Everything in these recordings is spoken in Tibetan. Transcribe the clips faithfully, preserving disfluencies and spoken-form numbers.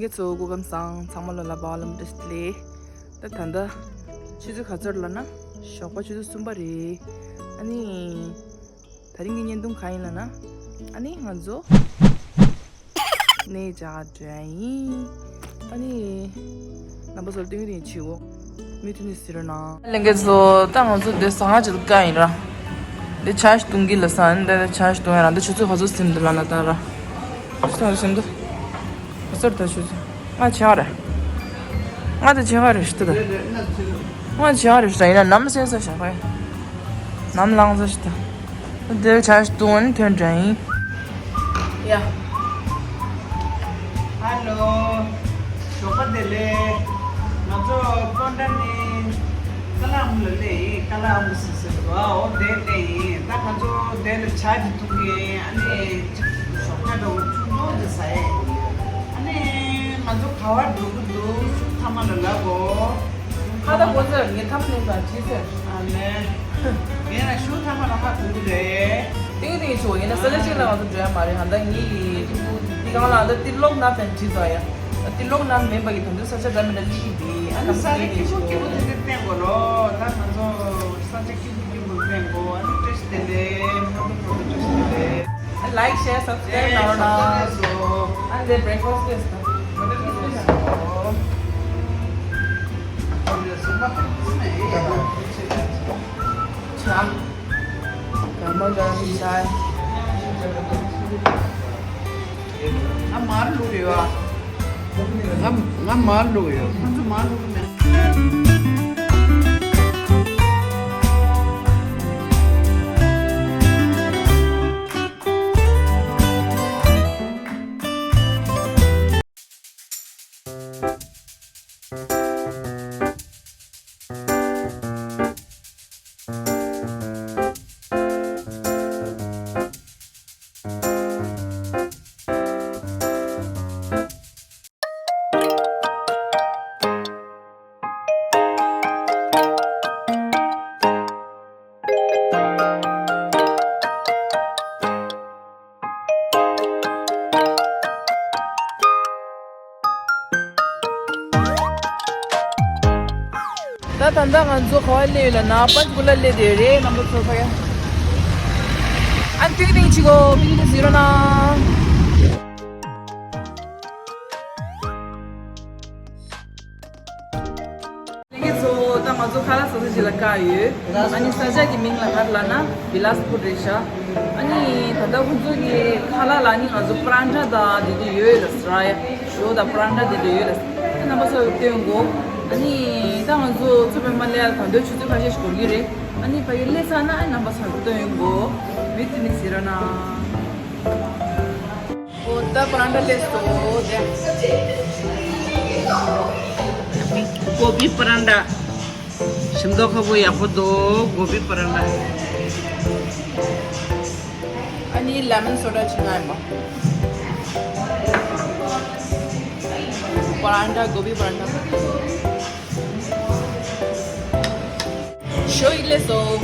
ཁྱེད་ཚོ་སྐུ་ཁམས་བཟང་། ཚང་མ་ལོ་ལ་བག་ལམ་བཀྲ་ཤིས་བདེ་ལེགས། ད་ད་ལྟ་ཆུ་ཚོད་ག་ཚོད་ལབ་ན་ཞོགས་པ་ཆུ་ཚོད་གསུམ་པ་རེད། ཨ་ནི་ད་རིང་གི་བརྙན་ཐུང་གང་ཡིན་ལབ་ན། ཨ་ནི་ང་ཚོ་གནས་མཇལ་འགྲོ་ཡ་ཡིན། ཨ་ནི་རྣམ་པ་ཚོར་སྟོན་གྱི་རེད། ཆུ་བོ་མི་མཐུན་ནི་ཟེར་ན། ལྷན་རྒྱས་ཚོ། ད་ང་ཚོ་འདི་ཟ་ཁང་ཅིག་ལ་བཀག་ཡིན་ར། འདི་ཇ་ཞིག་བཏུང་གི་ལ་ས། འདི་ཇ་ཞིག་བཏུང་ཡ་ར། འདི་ཆུ་ཚོད་ག་ཚོད་ཟིན་འདུག་ལབ་ན་ད་ར། ཆུ་ཚོད་ཟིན་འདུག་ག་ཚོད་ད་ཆུ་ཚོད། ང་ཆེ་བ་རེད། ང་ད་ཆེ་བ་རེད་ཤི་ད། ང་ཆེ་བ་རེད་ཤི་ད། ཡིན་ན་ནམ་སེ་ས་ཞག་པ་ཡིན། ནམ་ལངས་ས་ཤི་ད། འདིར་ཇ་ཞིག་བཏུང་ནས་ཐོན་འདྲ་ཡིན། ཡ། ཧ་ལོ། ཞོགས་པ་བདེ་ལེགས། ང་ཚོ་ཀོན་ཏྲ་ནི་ཀ་ལ་ཨམ་ལ་ལེ་ཡིན། ཀ་ལ་ཨམ་ཟེར་ཟེར་གོ། འོ་དེ་ལེ་ཡིན། ད་ང་ཚོ་དེ་ལ་ཇ་ཅིག་འཐུང་གི་ཡིན། ཨ་ནི་ཞོགས་ཀ་འདྲ་བོ་ཆུང་ཆུང་ཅིག་ཟ་ཡ་ཡིན། ཨ་ནི་ང་ཚོ་ག་བར་འགྲོ་གི་འདུག་ཤུགས་ཐ་མ་ལ་ལབ་གོ། ཁ་ད་གོ་ཚར། ངས་ཐམ་ནས་ད་བྲིས་ཚར། ཨ་ནི། ངས་ན་ཤུགས་ཐ་མ་ལ་ཧ་གོ་གི་རེད། ཏིང་ཏིང་ཆུ་ཡིན་ན་ས་ཆ་གཅིག་ལ་ང་ཚོ་འགྲོ་ཡ་མ་རེད། ཧ་ད་ངེད་ཀྱི་ཏི་གང་ལ་ད་ཏི་ལོག་ན་ཕན་བྲིས་ཚར་ཡ། ཏི་ལོག་ན་མེད་པ་གི་ད་དུང་ས་ཆ་འདྲ་མི་འདྲ་གཅིག་གི་འདི། ཨ་ནི་ས་ཆ་སྐྱིད་པོ་སྐྱིད་པོ་དེ་འདྲ་བསྟན་དགོས་ལོ། ད་ང་ཚོ་ས་ཆ་སྐྱིད་པོ་སྐྱིད་པོ་བསྟན་དགོས། ཨ་ནི་བཀྲ་ཤིས་བདེ་ལེགས། ཕ་གི་ཕ་གི་བཀྲ་ཤིས་བདེ་ལེགས། Like, share, subscribe. ཨེ་ནོར་ན། ཨ་འདི་breakfast་ལས་ད། ཆ། གར་མ་གར་མི་ཆ། ང་མར་བླུགས་ཡོད་ཨ། ང་ང་མར་བླུགས་ཡོད། ཁོང་ཚོ་མར་བླུགས་མེད། ད་ད་ལྟ་ང་ཚོ་ག་བ་སླེབས་ཡོད་ལབ་ན། པན་ཆ་གུ་ལ་སླེབས་བསྡད་ཡོད་རེད། རྣམ་པ་ཚོ་ཕ་གི། ཨ་ཏིང་ཏིང་ཆི་གོ་མིང་དུ་ཟེར་རོ་ན། ལྷན་རྒྱས་ཚོ། ད་ང་ཚོ་ཁ་ལག་ཟ་ས་ཅིག་ལ་བཀག་ཡོད། ཨ་ནི་ས་ཆ་གི་མིང་ལ་ག་རེ་ལབ་ན་བི་ལཱ་སི་པུར་རེད་ཤག་ཨ་ནི་ད་ལྟ་ཁོང་ཚོ་གི་ཁ་ལག་ལ་ནི་ང་ཚོ་པ་རན་ཐ་དང་དེ་དུ་ཡོད་ལ་ཟེར་ཡ། ཞོ་དང་པ་རན་ཐ་དེ་དུ་ཡོད་ལ་ཟེར། རྣམ་པ་ཚོ་སྟོན་གོ། ཨ་ནི་ད་ང་ཚོ་མཚོ་པདྨ་ལ་ད་དུང་ཆུ་ཚོད་ཁ་ཤས་ཤིག་འགོར་གི་རེད། ཨ་ནི་ཕ་གི་སླེབས་ཚར་ན་ཨ་རྣམ་པ་ཚོ་སྟོན་གོ། མི་དེ་ནི་ཟེར་ར་ན། འོ་ད་པ་རན་ཐ་སླེབས་སོང་། དེ་གོ་བི་པ་རན་ཐ། ཞིམ་མདོག་ཁ་པོ་ཡག་པོ་འདུག་གོ་བི་པ་རན་ཐ། ཨ་ནི་ལེ་མོན་སོ་ཌ་ཅིག་མངགས་ཡིན་པ། པ་རན་ཐ། གོ་བི་པ་རན་ཐ། ཞོ་ཡིས་སླེབས་སོང་།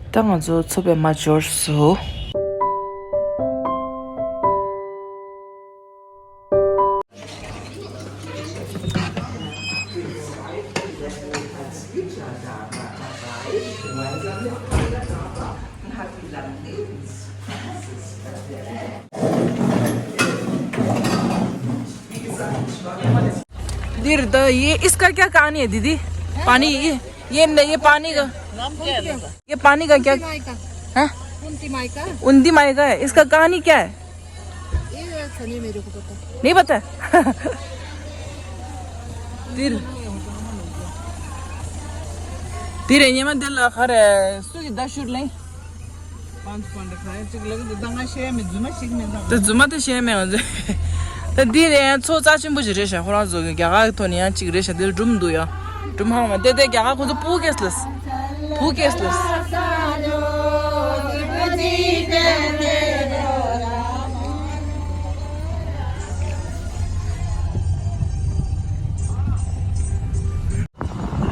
ད་ང་ཚོ་མཚོ་པདྨ་འབྱོར་སོང་། दीदी, ये, इसका क्या कहानी है दीदी? पानी, ये, ये, ये पानी का, ये पानी का क्या? हाँ? उंदी माई का। उंदी माई का है? इसका कहानी क्या है? ये अच्छा नहीं मेरे को पता। नहीं पता? दीदी, दीदी, ये मत दिल खरे सुई दशुर नहीं। ད་རྫུན་མ་དེ་བཤད་མེད་ང་ཚོས། ད་འདི་ནས་མཚོ་རྩ་ཆེན་པོ་ཞིག་རེད་ཤག་ཁོ་རང་ཚོ་གི་རྒྱ་གར་གྱི་ཐོག་ནས་ཡང་གཅིག་རེད་ཤག་འདིར་སྒྲུང་འདུག་ཡ། སྒྲུང་ཧང་མ་དེ་དེ་རྒྱ་གར་ཁོ་ཚོ་པུ་ཀེས་ལས། པུ་ཀེས་ལས།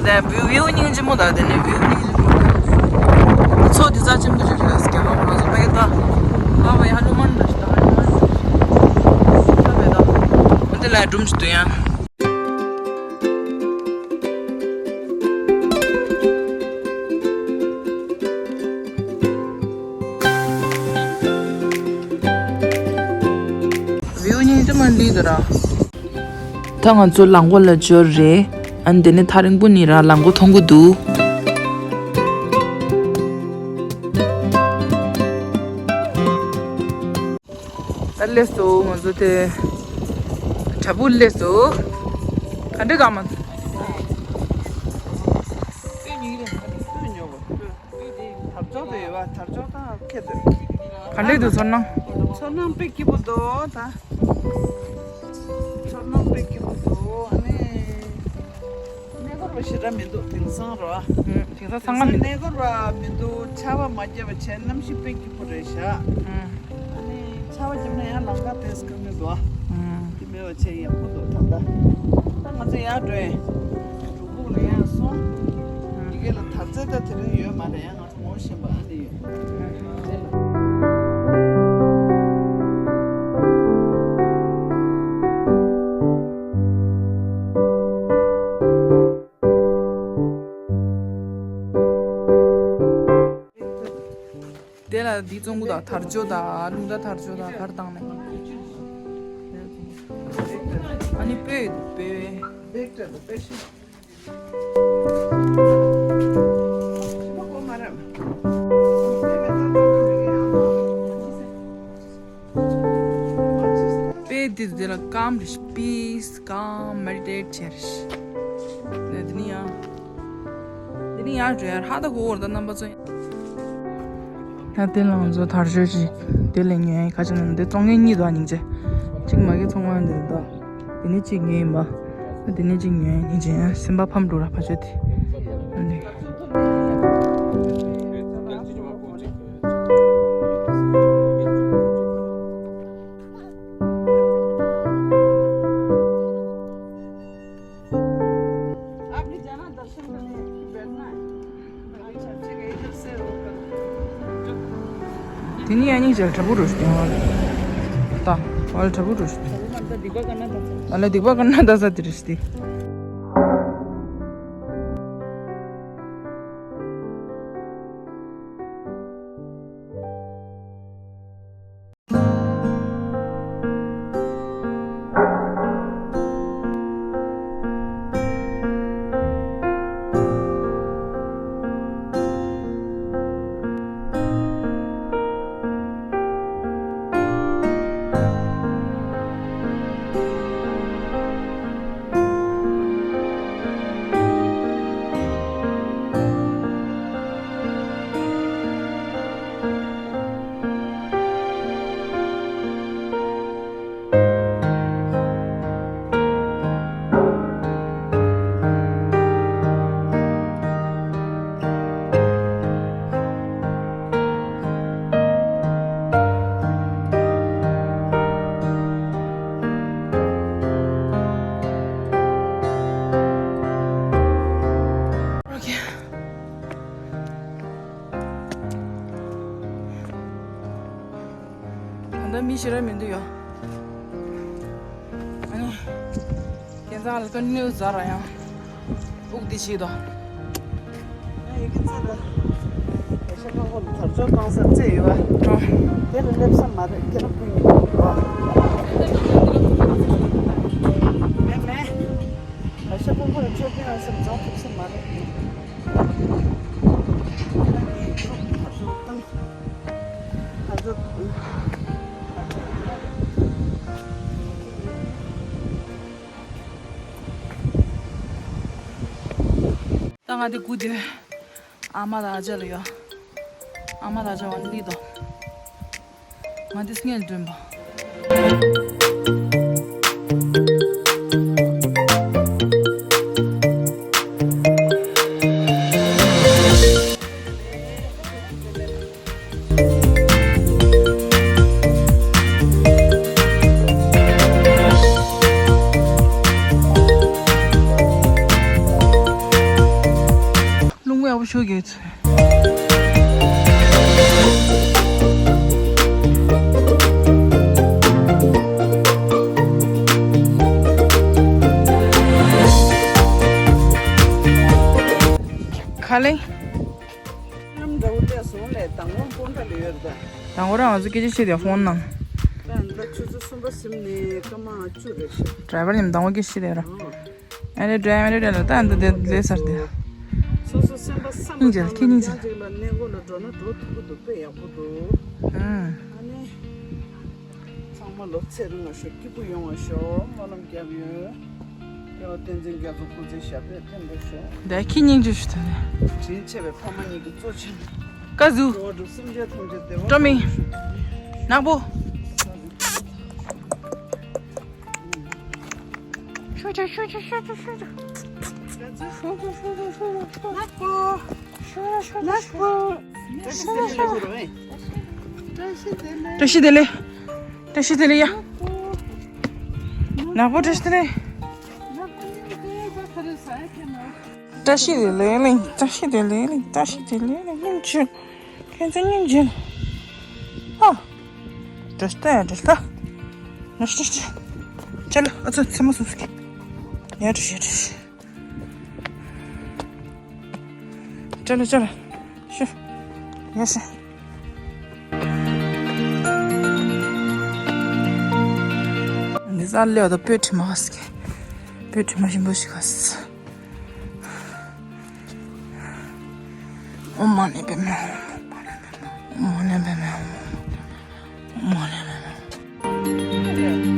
ལས་བིའུ་བིའུ་སྙིང་རྗེ་མོ་དང་དེ་ནས་བིའུ་སྙིང་རྗེ་མོ། མཚོ་འདི་རྩ་ཆེན་པོ་ཞིག་རེད་ཟེར་རྒྱ་གར་ཁོ་རང་ཚོ་ཕ་གི་ད། ཨ་བའི་ཧ་ནུ་མན་འདྲ་ཞིག་ད་ཧ་ནུ་མན་འདྲ་ཞིག་ད་བས་ད། འོ་དེ་ལ་སྒྲུང་ཞིག་འདུག་ཡ། བིའུ་སྙིང་རྗེ་མོ་འདི་འདུག་ར། ད་ང་ཚོ་རླངས་འཁོར་ལ་འབྱོར་རེད། ཨ་ནི་དེ་ནས་ཐག་རིང་པོ་ནས་ར་རླངས་འཁོར་མཐོང་གི་འདུག་ད་སླེབས་སོང་ང་ཚོ་དེ། བྲག་ཕུག་སླེབས་སོང་། ག་འདྲ་ག་མ། དར་ལྕོག་དེ་ཡོད་པ། དར་ལྕོག་དང་ཁེ་དེ། ག་འདྲ་འདུག་ཚོར་སྣང་། ཚོར་སྣང་དཔེ་སྐྱིད་པོ་འདུག་ད། ཚོར་སྣང་དཔེ་སྐྱིད་པོ་འདུག་ཨ་ནི། གནས་སྐོར་བ་ཞེ་དྲག་མི་འདུག་དེང་སང་རོ། ཨུམ། དེང་སང་ཚང་མ་མི་འདུག་གནས་སྐོར་བ་མི་འདུག་ཆར་པ་མ་བརྒྱབ་པ་བྱས་གནམ་གཤིས་དཔེ་སྐྱིད་པོ་རེད་ཤག་ཨུམ། ཨ་ནི་ཆར་པ་བརྒྱབ་ན་ཡང་ལམ་ཁ་དེ་སྐམ་མི་འདུག་ཨུམ། དེ་མེད་པ་བྱས་ཡག་པོ་འདུག་ད་ལྟ། ད་ང་ཚོ་ཡར་འགྲོ་ཡིན། སྒྲུང་ཕུག་ལ་ཡར་སོང་། ཨུམ། ཡི་གེ་ལ་དར་རྩེ་ད་དེ་རིང་ཡོད་མ་རེད། ཡང་ང་ཚོ་ངོ་ཤེས་པ་ཨ་ནི་ཡོད། དེ་ལ་འདི་བཙོང་གི་དང་དར་ལྕོག་དང་རླུང་རྟ་དར་ལྕོག་དང་གར་བཏང་ནས། ཨ་ནི་སྤོས་སྤོས། དཔེ་འདི་འདི་ལ་calm རེད། Peace, calm, meditate བྱས་རེད། དེ་ནི་ཡང་། དེ་ནི་ཡང་འགྲོ་ཡ་ཧ་ད་གོ་བར་ད་རྣམ་པ་ཚོ། ཡ་དེ་ལ་ང་ཚོ་དར་ལྕོག་ཅིག་དེ་ལས་ཉོས་ཡ་ཁ་ཅིག་ནང་དེ་བཙོང་མཁན་གཉིས་འདུག་སྙིང་རྗེ། གཅིག་མ་གི་ཚོང་ཁང་འདི་འདུག་དེ་ནི་གཅིག་ཉོས་ཡིན་པ། དེ་ནི་གཅིག་ཉོས་ཡིན་ཅིང་སེམས་པ་ཕམ་འགྲོ་ར་ཕ་ཆོས་དེ། ཨ་ནི། དེ་ནི་ཡང་སྙིང་རྗེ་ལ་དྲ་འབུ་རུ་ཞིག་ཡོང་བ་རེད། ད་བ་ལ་དྲ་འབུ་རུ་ཞིག་ཨ་ལ་སྡིག་པ་དཀར་ནག་ད་ས་དེ་རེད་ཤི། ད་ལྟ་མི་ཞེ་དྲག་མི་འདུག་ཡ། ཨ་ནི། ཁྱེད་ཚང་ལ་ཀུན་ནུས་ཟ་ར་ཡང་། དབུགས་འདི་བྱེད་དོ། ཨ་ཡི་ཁྱེད་ཚང་ལ། ལས་བྱེད་ཁང་ཁོ་ལ་དར་ལྕོག་བཏང་ས་རྩེ་ཡོད་པ། ཨོ། དེ་ལ་སླེབས་ས་མ་རེད་ཁྱེད་རང་ཀུན་ཡིན་པ། མེད་མེད། ལས་བྱེད་ཁང་ཁོ་ལ་ཆོས་སྐྱོང་ཡོད་ས་རྫོང་ཐུབ་ས་མ་རེད། ཁྱེད་རང་གི་དར་ལྕོག་བཏང་། ད་ང་དེ་སྒུག་དེ། ཨ་མ་དང་ཨ་ཅག་ལ་ཡོད། ཨ་མ་དང་ཨ་ཅག་བ་ནི་ལི་དོ། ང་དེ་སྔོན་འདྲེན་པ། ཁ་ལེ། ནམ་འདྲ་བོ་བལྟས་སོང་ལས་དང་པོ་ཀོང་ཀྲ་ལ་ཡོད་རེད་ད། དང་པོ་རང་ང་ཚོ་སྐད་ཆ་བཤད་དེ་ཧྥོན་ནང་། ད་ལ་ཆུ་ཚོད་གསུམ་པ་ཟིན་ནས་སྐར་མ་བཅུ་རེད་ཤག་ཌ་རའི་བར་མཉམ་དང་པོ་སྐད་ཆ་བཤད་དེ་ར། ཨ་རེ་ཌ་རའི་བར་ཨ་རེ་ཌ་རའི་ལ་ད་འདི་དེ་ལས་ཚར་དེ། སོ་སོ་སེམས་པ་བསམ་པ་སྙིང་རྗེ་ལ་ཁྱེད་སྙིང་རྗེ་ལ། ཅིག་ལ་གནས་སྐོར་ལ་འགྲོ་ན་འགྲོ་ཐུབ་ཀྱི་འདུག་དཔེ་ཡག་པོ་འདུག་ཨང་། ཨ་ནི། ཚང་མ་ལོ་ཚེ་རིང་བ་ཤོག་སྐྱིད་པོ་ཡོང་བ་ཤོག་སྨོན་ལམ་བརྒྱབ་ཡོད། སྐྱེ་བ་བསྟན་འཛིན་རྒྱ་མཚོ་སྐུ་ཚེ་ཞབས་པད་བརྟན་པར་ཤོག་ད་ཁྱེད་སྙིང་རྗེ་ཞུ་ད་ནི། དྲིན་ཆེ་བའི་ཕ་མ་གཉིས་ཀྱི་གཙོ་ཆེན། ཀ་ཟུ། འགྲོ་བ་སེམས་ཅན་ཐམས་ཅད་བདེ་བ་ཀྲོ་མི། ནག་པོ། ཤུ་ཅུ་ཤུ་ཅུ་ཤུ་ཅུ་ཤུ་ཅུ། ནག་པོ། ཤུ་ཅུ་ཤུ་ཅུ་ཤུ་ཅུ། བཀྲ་ཤིས་བདེ་ལེགས། བཀྲ་ཤིས་བདེ་ལེགས། བཀྲ་ཤིས་བདེ་ལེགས་ཡ། ནག་པོ་བཀྲ་ཤིས་བདེ་ལེགས། བཀྲ་ཤིས་བདེ་ལེགས་ལིང་། བཀྲ་ཤིས་བདེ་ལེགས་ལིང་། བཀྲ་ཤིས་བདེ་ལེགས་ལིང་། སྙིང་རྗེ། ཁྱེད་ཚོ་སྙིང་རྗེ། ཨ། བཀྲ་ཤིས་བདེ་ལེགས། བཀྲ་ཤིས་བདེ་ལེགས། ཅ་ལག་ཨ་ཚོ་མཚན་མོ་སོང་ཟིག་ཡ་བཀྲ་ཤིས་བཀྲ་ཤིས། ཅ་ལག་ཅ་ལག་ཤི། ཡ་ཤི། འདི་ས་ལེའོ་ད་སྤོས་དྲི་མ་ཟིག་སྤོས་དྲི་མ་ཞིམ་པོ་ཞིག་ག་ཨོཾ་མ་ཎི་པདྨེ་ཧཱུྃ། ཨོཾ་མ་ཎི་པདྨེ་ཧཱུྃ། ཨོཾ་མ་ཎི་པདྨེ་ཧཱུྃ། ཨོཾ་མ་ཎི་པདྨེ་ཧཱུྃ།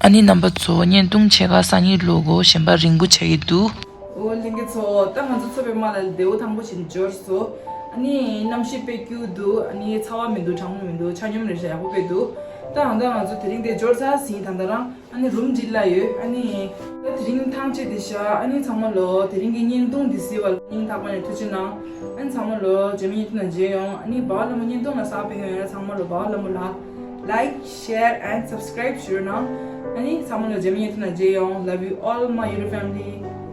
ཨ་ནི་རྣམ་པ་ཚོ་བརྙན་ཐུང་ཕྱེད་ཀ་སང་ཉིན་ལོག་གོ་གཞན་པ་རིང་པོ་ཆགས་ཀྱི་འདུག་ཨོ་ལྷན་རྒྱས་ཚོ། ད་ང་ཚོ་མཚོ་པདྨ་ལ་བདེ་པོ་ཐང་པོ་ཞིག་འབྱོར་སོང་། ཨ་ནི་གནམ་གཤིས་དཔེ་སྐྱིད་པོ་འདུག་ཨ་ནི་ཚ་བ་མི་འདུག་གྲང་མོ་མི་འདུག་ཆ་སྙོམས་རེད་ཤག་ཡག་པོ་དཔེ་འདུག་ད་ད་ང་ཚོ་དེ་རིང་འདིར་འབྱོར་ཚར་ཟིན། ད་ད་རང་ཨ་ནི་རུམ་འདི་ལ་ཡོད། ཨ་ནི་ད་དེ་རིང་ཐང་ཆད་དེ་ཤག་ཨ་ནི་ཚང་མ་ལོ་དེ་རིང་གི་བརྙན་ཐུང་འདི་གཟིགས་པ་ལ་སྙིང་ཐག་པ་ནས་ཐུགས་རྗེ་གནང་། ཨ་ནི་ཚང་མ་ལོ་རྗེས་མའི་བརྙན་ཐུང་ནང་མཇལ་ཡོང་། ཨ་ནི་བ་ལ་མོ་བརྙན་ཐུང་ལ་གསར་པ་ཡོང་ཡ་ཚང་མ་ལོ་བ་ལ་མོ་ལ་like, share and subscribe ཞུ་རོགས་གནང་། ཨ་ནི་ཚང་མ་ལོ་རྗེས་མའི་བརྙན་ཐུང་ནང་མཇལ་ཡོང་། Love you all my YouTube family.